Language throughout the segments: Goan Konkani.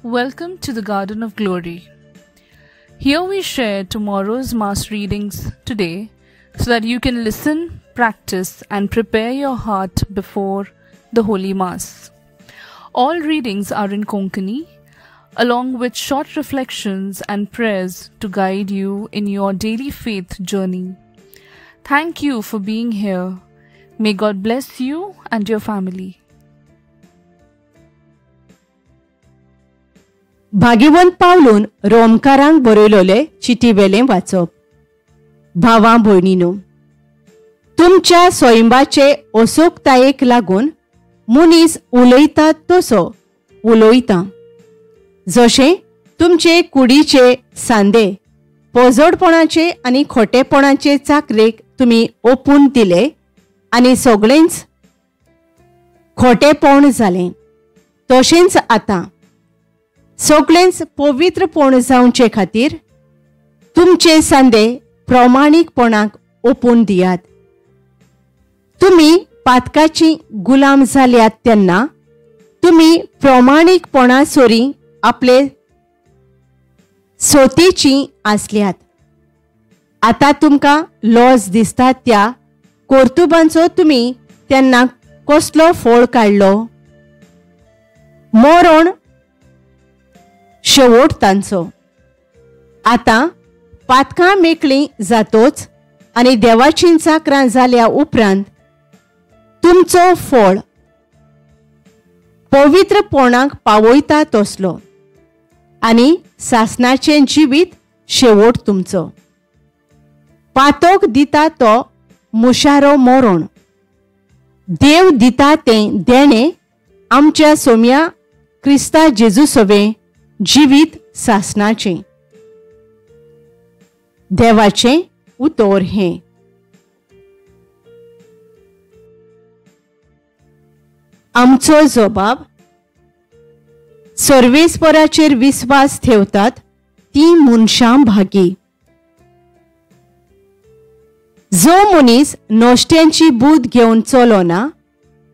Welcome to the Garden of Glory. Here we share tomorrow's Mass readings today so that you can listen, practice and prepare your heart before the Holy Mass. All readings are in Konkani, along with short reflections and prayers to guide you in your daily faith journey. Thank you for being here. May God bless you and your family. भाग्यवंत पावलून रोमकारांक बरयलोले चिटी वेलें वाचप. भावां भयणीनो, तुमच्या स्वयंबाचे असोकतायेक लागून मनीस उलयता तसो उलयता, जशें तुमचे कुडीचे सांदे पोजडपणाचे आनी खोटेपणाचे चाकरेक तुमी ओपून दिले आनी सगळेंच खोटेपण जालें, तशेंच आतां सगळेंच पवित्रपण जावचे खातीर तुमचे सांदे प्रमाणीकपणाक ओपून दियात. तुमी पातकाची गुलाम जाल्यात तेन्ना तुमी प्रमाणीकपणा सोरी आपले सोतीची आसल्यात. आतां तुमकां लॉज दिसता त्या कर्तुबांचो तुमी तेन्ना कसलो फोळ काडलो? मरण शेवट तांचो. आतां पातकां मेकळीं जातोच आनी देवाचीं चाकरां जाल्या उपरांत तुमचो फळ पवित्रपणाक पावयता तसलो आनी सासणाचें जिवीत शेवट तुमचो. पातक दिता तो मुशारो मरण, देव दिता तें देणें आमच्या सोम्या क्रिस्ता जेजू सवें जिवीत सासणाचें. देवाचें उतर हें. आमचो जबाब सर्वेस्पराचेर विस्वास ठेवतात ती मनशां भागी. जो मनीस नश्ट्यांची बूद घेवन चलोना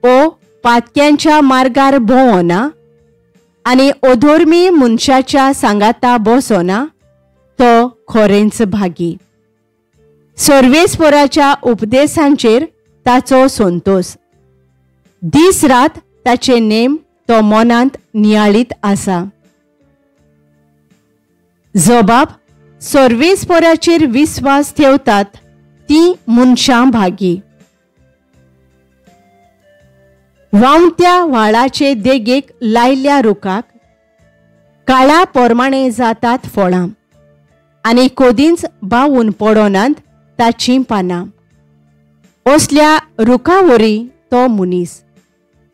ओ पातक्यांच्या मार्गार भोंवना आनी अधर्मी मनशाच्या सांगाता बसोना तो खरेंच भागी. सर्वेस्पराच्या उपदेशांचेर ताचो संतोष, दीस रात ताचे नेम तो मनांत नियाळीत आसा. जबाब सर्वेस्पराचेर विस्वास ठेवतात ती मनशां भागी. व्हांवत्या व्हाळाचे देगेक लायल्या रुखाक काळा प्रमाणे जातात फळां आनी कदींच बावून पडनात ताचीं पानां. असल्या रुखावरी तो मनीस,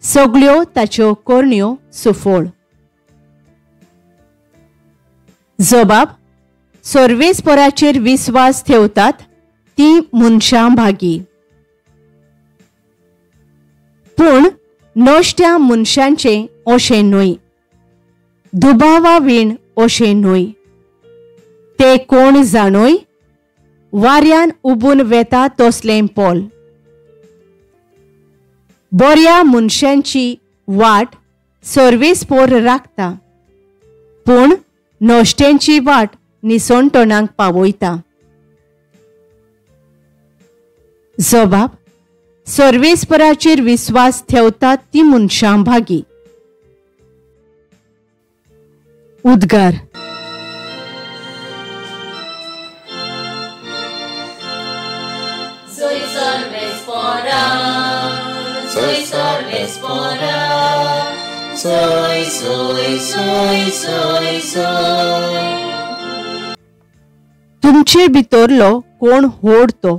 सगळ्यो ताच्यो करण्यो सुफळ. जबाब सर्वेस्पराचेर विस्वास ठेवतात ती मनशां भागी. पूण नश्ट्या मनशांचें अशें न्हय, दुबावा वीण अशें न्हय. ते कोण जाणोय वाऱ्यान उबून वेता तसलें पोल. बऱ्या मनशांची वाट सर्वेस्पोर राखता, पूण नश्ट्यांची वाट निसणटणाक पावयता. जबाब सर्वेस्पराचेर विस्वास ठेवतात ती मनशां भागी. उद्गार. Soy सर्वेस्परा, soy, soy, soy, soy, soy. तुमचे भितरलो कोण होड तो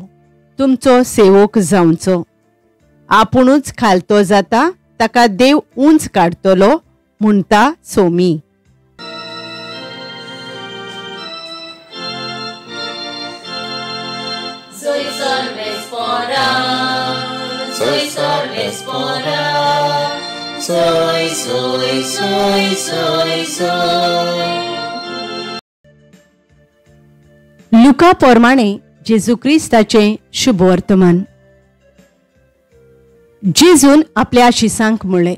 तुमचो सेवक जावचो. आपुणूच खालतो जाता ताका देव उंच काडटलो म्हणटा Somi. Soy सर्वेस्परा, soy सर्वेस्परा, soy, soy, soy, soy, soy. लुका प्रमाणे जेजू क्रिस्ताचें शुभवर्तमान. जेजून आपल्या शिसांक म्हणलें,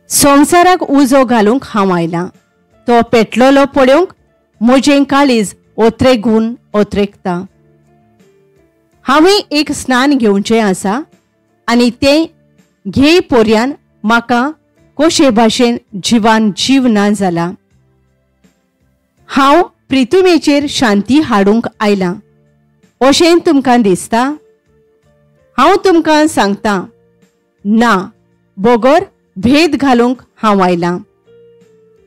संवसाराक उजो घालूंक हांव आयलां, तो पेटलोलो पळोवंक म्हजें काळीज ओत्रेगून ओत्रेकता. हांवें एक स्नान घेवचें आसा आनी तें घेय पोरयान म्हाका कशे भाशेन जिवान जीव ना जाला. हांव प्रितुमेचेर शांती हाडूंक आयलां अशें तुमकां दिसता? हांव तुमकां सांगता, ना, बगर भेद घालूंक हांव आयलां.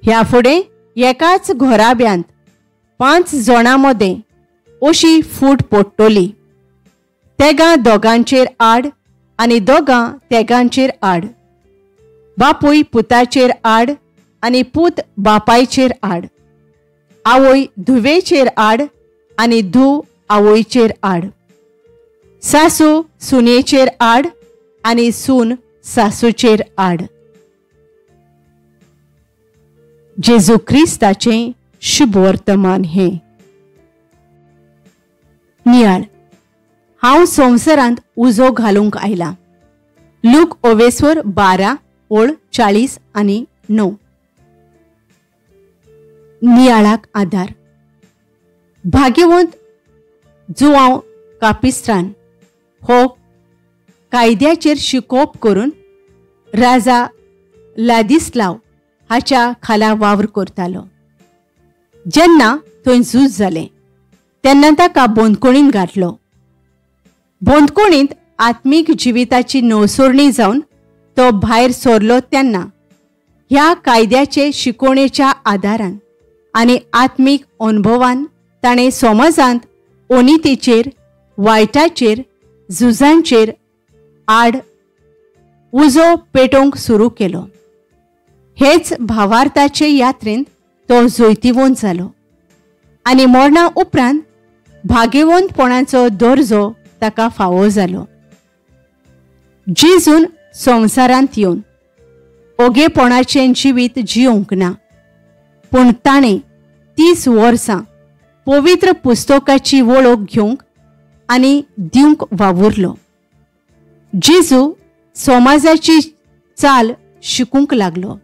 ह्या फुडें एकाच घराब्यांत 5 जाणां मदें अशी फूट पडटली, तेगां दोगांचेर आड आनी दोगां तेगांचेर आड, बापूय पुताचेर आड आनी पूत बापायचेर आड, आवय धुवेचेर आड आनी धूव आवयचेर आड, सासू सुनेचेर आड आनी सून सासूचेर आड. जेजू क्रिस्ताचें शुभवर्तमान हें. नियाळ. हांव संवसारांत उजो घालूंक आयलां. लूक ओवेस्वर 12 ओळ 40 आनी 9. नियाळाक आदार. भाग्यवंत जुआंव कापिस्त्रान हो कायद्याचेर शिकोवप करून राजा लादिस्लाव हाच्या खाला वावर करतालो. जेन्ना थंय झूज जालें तेन्ना ताका बंदखणींत घातलो. बंदखणींत आत्मीक जिविताची नवसोरणी जावन तो भायर सरलो तेन्ना ह्या कायद्याचे शिकोवणेच्या आदारान आनी आत्मीक अनुभवान ताणें समाजांत अनितीचेर, वायटाचेर, झुजांचेर आड उजो पेटोवंक सुरू केलो. हेच भावार्थाचे यात्रेंत तो जैतिवंत जालो आनी मरणा उपरांत भाग्यवंतपणाचो दर्जो ताका फावो जालो. जेजून संवसारांत येवन ओगेपणाचें जिवीत जियोवंक ना, पूण ताणें 30 वर्सां पवित्र पुस्तकाची वळख घेवंक आनी दिवंक वावुरलो. जेजू समाजाची चाल शिकूंक लागलो.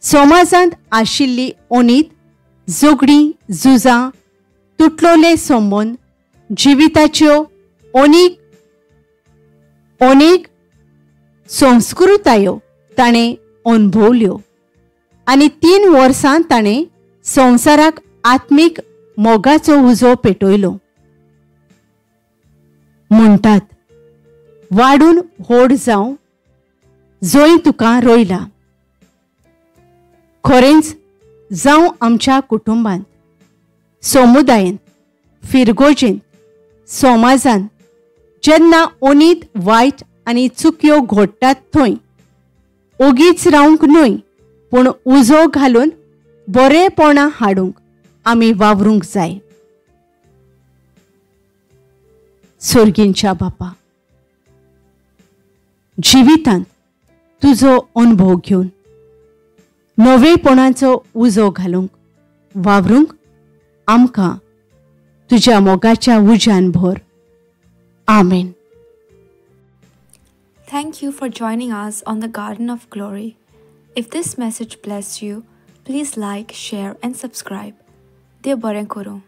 समाजांत आशिल्ली अनीत, झगडीं, झुजां, तुटलोले संबंद, जिविताच्यो अनेक अनेक संस्कृतायो ताणें अणभवल्यो आनी 3 वर्सां ताणें संवसाराक आत्मीक मोगाचो उजो पेटयलो. म्हणटात, वाडून व्हड जावं जंय तुका रोयला. खरेंच जावं आमच्या कुटुंबांत, समुदायेंत, फिरगोजेंत, समाजांत जेन्ना अनीत, वायट आनी चुकयो घडटात थंय ओगीच रावंक न्हय, पूण उजो घालून बरेपणां हाडूंक आमी वावरूंक जाय. सर्गींच्या बापा, जिवितांत तुजो अनुभव घेवन नवेपणाचो उजो घालूंक वावरूंक आमकां तुज्या मोगाच्या उज्यान भर. आमेन. Thank you for joining us on the Garden of Glory. If this message blessed you, please like, share and subscribe. Dev बरें करूं.